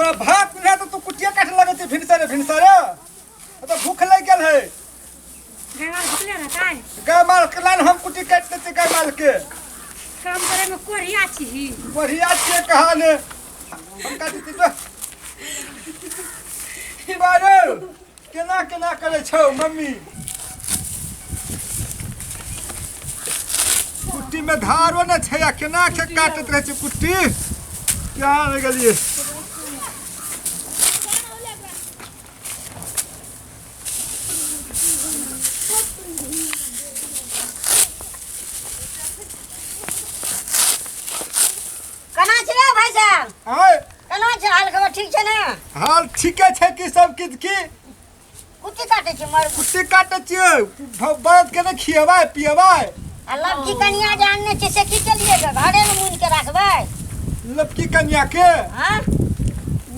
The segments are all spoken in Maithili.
तोरा भात मिला तो तू कुटिया काटे लगे छै भिनसरे भिनसरे तो भूख लग गेल है। गाय माल भुखले रहतै। गाय माल के लान, हम कुटी काटि दै छियै गाय माल के। काम करे में कोढ़िया छी। बढ़िया छियै कहाँ ने, हम काटि दै छियै। बारे केना केना करै छौ मम्मी? कुट्टी में धारो ने छै आ केना के काटैत रहै छै कुट्टी। क्या ने गेलियै? केना छै यौ भाई साहब? आय। केना छै हाल खबर, ठीक छै ने? हाल ठीके छै कि सब किछु की। कुट्टी काटै छी मर? कुट्टी काटै छियै, बरद के नहि खियेबै पियेबै। आ लड़की कनिया जे आनने छै से की केलियै गे? घरे मे मुनि के राखबै? लबकी कनिया के? हाँ।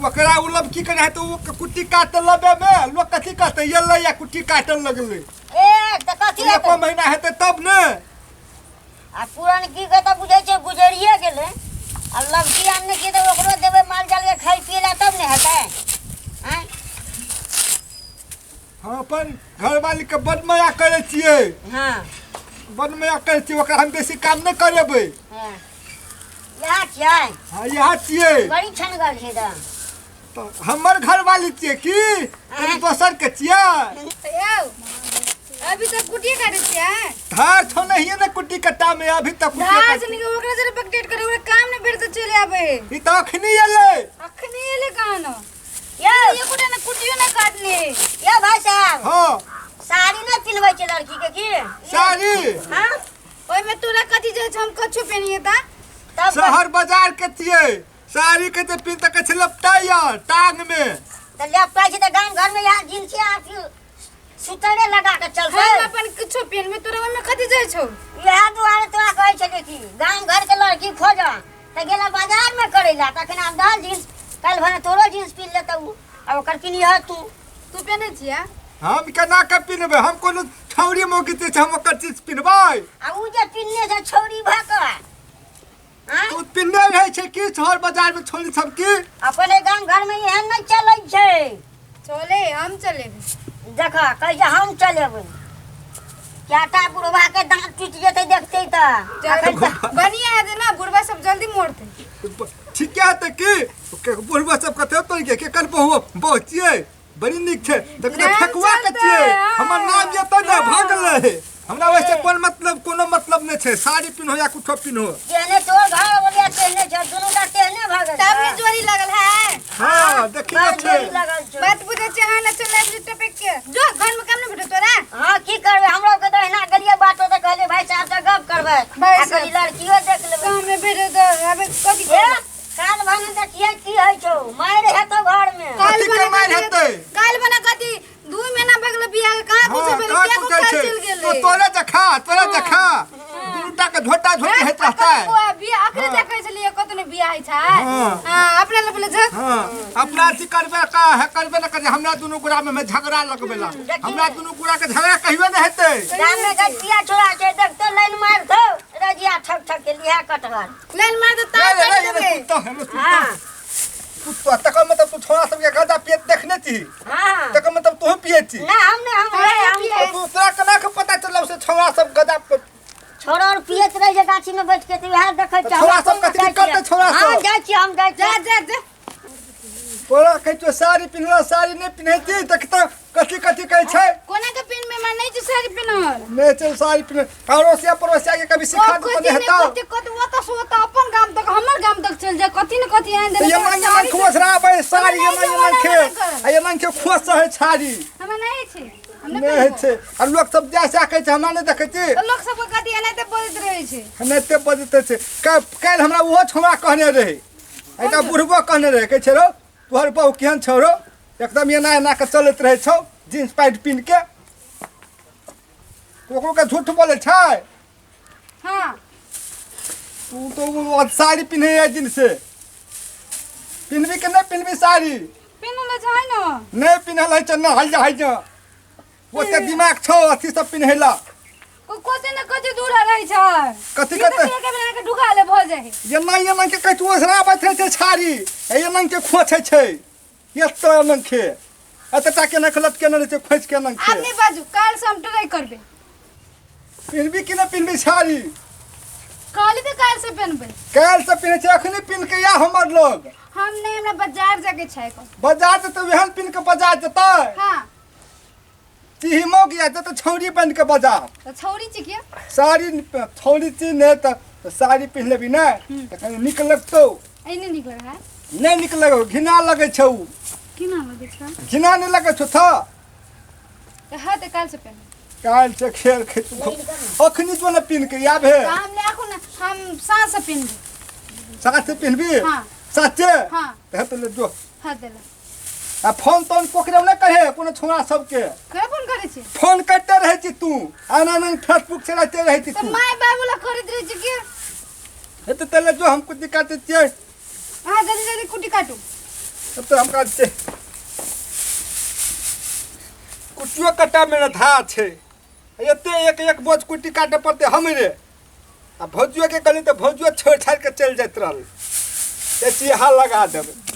ओकरा ओ लबकी कनिया तऽ ओ कुट्टी काटते लबे मे लोक कथी कहतै, एलै या कुट्टी काटल लगलै। ए तऽ कथी एको हेतै? महीना हेतै तब ने। आ पुरनकी के तऽ बुझै छै गुजरिए गेलै, आ लड़की आनने छियै तऽ ओकरो देबै माल जाल के खाइ पियै लए तब ने हेतै। आँय? हम अपन घरवाली के बड माया करै छियै। हाँ। बड माया करै छियै ओकरा, हम बेसी काम नहि करेबै। हाँ। इएह छियै? हाँ, इएह छियै। बड़ी छनगर छै तऽ। तऽ हमर घरवाली छियै की आँय? दोसर के छियै? यौ, अभी तक कुटिए काटै छियै? धार छौ नहिये ने कुट्टी कट्टा में अभी तक कुट्टी धार काट- से निकल ओकरा जरा बकडेट करे, ओकरा काम नहि भेट तऽ चलि आबै। ई तऽ अखनी एलै। अखनी एलै कहाँ न? यौ। एकोटा ने कुटियो नहि काटने। यौ भाई साहब। हाँ। साड़ी नहि पिन्हबै छै लड़की के की? साड़ी? हाँ। ओहिमे तोरा कथी जाइ छै, हम कछो पेनिए तऽ? तब शहर बाजार के छियै, साड़ी के जे पिन तऽ कहै छै लपटाइया टांग में। तऽ लपटाइ छै तऽ गाम घर में यहाँ जींस या अथी सुतरे लगा के चलतै। हम अपन किछो पेनमे, तोरा ओहिमे कथी जाइ छौ? इएह दुआरे तोरा कहै छलियै कि गाम घर के लड़की खोज, तऽ गेला बाजार में करै ला, तखन आब दहल जींस, काल्हि भने तोरो जींस पिन लेतौ उ, आ ओकर पिनिह तू। तू पेने छियै? हम केना के पिन्हबै? हम कोनो छौरी मौगी छै, हम ओकर चीज पिन्हबै? आ उ जे पिन्हने छै छौरी भऽ कऽ, आँय? तू पिन्हने रहै छै की शहर बाजार में छौरी सब की? अपने गाम घर में एहन नहि चलै छै। चले, हम चलेबै। देख, कहै छै हम चलेबै। कएटा बुढ़वा के दाँत टूटि जेतै देखतै तऽ। अखन तऽ बढ़िया हेतै ने, बुढ़वा सब जल्दी मरतै। ठीके हेतै की बुढ़वा सब कते तोड़ के केकर बहु बहु छियै, बड़ी नीक छै देखते नाम ठकुआ के चलतै, छियै। हाँ। हमर नाम जेतै ने भऽ गेलै। हमरा वैसे कोन मतलब, कोनो मतलब नहि छै, साड़ी पिन्हो या कुछो पिन्हो। तेहने तोर घर बोलिया तेहने छै, दुनू टा तेहने भऽ गेल। तब ने जोड़ी लगल है। हाँ, देखी बड़ ने छै। जोड़ी लगल छौ। बात बुझै छै, हाँ ना चल आबि टपक के जो, घर में काम नहीं भेटो तोरा। हाँ, की करबै, हमरो के तऽ एहिना गेलियै बाटो तऽ कहलियै भाई साहब से गप करबै भाई आ साहब। कनी लड़कियो देख लेबै। काम नहीं भेटो तऽ आबे कथी ए, करबै? काल भने देखियै की होइ छौ, मारि हेतौ घर में। काल कथी के बना मारि कथी- हेतै? काल बना कथी 2 महीना भऽ गेलै बियाह के, कहाँ कुछ हाँ, भेलै? कहाँ किया कुछ को होइ काल छै? चलि गेलै? तो तोरे देखा, तोरे देखा, दुनूटा के झोटा झोटी होइत रहतै। बियाह अखने हाँ। देखै छलियै कतौ ने बियाह होइ छै। हाँ। हाँ, अपना लग बोले झक। हाँ, अपना अथी करबे का है, करबे न करबे, हमरा दुनू गोरा में में झगड़ा लगबेला। हमरा दुनू गोरा के झगड़ा कहियो न हेतै। गाम में गठिया छोड़ा छै, देखतो लाइन मारतौ रजिया ठक ठक के लिहा कटहर। लाइन मार दे तार रे, रे, काटि रे, देबै। कुत्ता है, कुत्ता। हाँ। कुत्ता, तकर मतलब तू छोड़ा सबके गांजा पियत देखने छी? हाँ। तकर मतलब तू पिए छी? ना, हम नहीं, हम हाँ, नहीं, हम पिए। नहीं। तू तोरा केना के पता चलल से छोड़ा सब गांजा छोड़ा और पियत रहे छै गाछी में बैठ के, तऽ वएह देखै छियै। छोड़ा हम सब कथी जाइ करतै छियै। छोड़ा सब? हाँ, जाइ छियै, हम जाइ जा छियै। जा जा। तोरा कहै छियौ साड़ी पिन्हला, साड़ी नहि पिन्है छी, देख तऽ कथी कथी कहै छै। कोना के पिन में मैं नहीं छै साड़ी पिन्हल। नहि छै साड़ी पिन्हल, अड़ोसिया पड़ोसिया के कभी सिखा ओ देतो कथी नहि ने हेतौ। कथी कथी ओतऽ से ओतऽ अपन गाम तक हमर गाम तक चलि जाय, कथी ने कथी आनि देने। ये मांगे मन खोस रहा भाई साड़ी, ये हमरा मांगे नहि मन छै, खे हमरा नहि करब। आ ये मांगे खोस है साड़ी। हमरा नहि छै, हम नहि नहि पिन्हबो। छै आ लोक सब जा से कहै छै, हमरा नहि देखै छी। तऽ लोक सबके कथी एनाहिते बजैत रहै छै। एनाहिते बजैत छै। काल्हि हमरा ओहो छोड़ा कहने रहै, एकटा बुढ़बो कहने रहै, कहै छै रौ तोहर बहु केहन छौ रौ, एकदम एना एना के चलैत रहै छौ जींस पैंट पिन्ह के। ओकरो के झूठ बोलै छै। हाँ। तू तो वो साड़ी पिन्हे है जींस से पिन्हबी के नहि पिन्हबी साड़ी? पिन्हले छै ने। नहि पिन्हल है छै, न हल जा है जा, ओते दिमाग छौ अथी सब पिन्हैला। कते ने कते दूर रहै छै। कथी ई तऽ कते? के बना के ढुका ले भऽ जाइ। एना एना के कहै ओसरा आबैत रहै छै छाड़ी, एना के खोचै छै एतऽ, एना के एतऽ के नहि लटकेने रहै छै, खोचि के एना आब के। नहि बाजू, काल्हि से हम ट्राई करबै। पिन्हबी कि नहि पिन्हबी साड़ी? कहली तऽ काल्हि से पेनबै। काल्हि से पिन्है छै, अखनी पिन्ह के या हमर लग। हम नहि, हमरा बाजार जाके छै को। बाजार जेतै? ओहन पिन्ह के बाजार जेतै? हाँ। तीही मौक या जेतै छौरी बनि के बाजार। तऽ छौरी छी के? साड़ी छौरी छी नहि तऽ साड़ी पिन्ह लेबी ने तऽ कनि नीक लगतौ। एने नीक लगै है? नहि नीक लगौ, घिना लगै छौ। केना लगै छै? घिना नहि लगै छौ तऽ? तऽ हाँ, तऽ काल्हि से पेनबै। काल्हि से खेल खेतू, अखनी जो ने पिन्ह के आबे। तऽ हम ले आखू ने, हम साँझ से पेनबै। साँझ से पिन्हबी? हाँ। साँचे? हाँ। तऽ हेतै, ले जो। हाँ, देला। आ फोन तोन ककरो नहि कहे कोनो छोड़ा सबके। के फोन करै छी? फोन करते रहै छी तू, आना आना फेसबुक चलाते रहै छी तऽ तू। माय बाबू ला करैत रहै छी के? हेतै तऽ ले जो, हम कुछ काटै छियै। अहाँ जल्दी जल्दी कुटी काटू। तब तऽ हम काटै छियै। कुटियो कटामे ने धा छै एते, एक एक बोझ कुट्टी काटऽ पड़तै हमरे। आ भौजियोके कहली तऽ भौजियो छोड़ि छाड़ि कऽ चलि जाइत रहल। चिहा लगा देबै।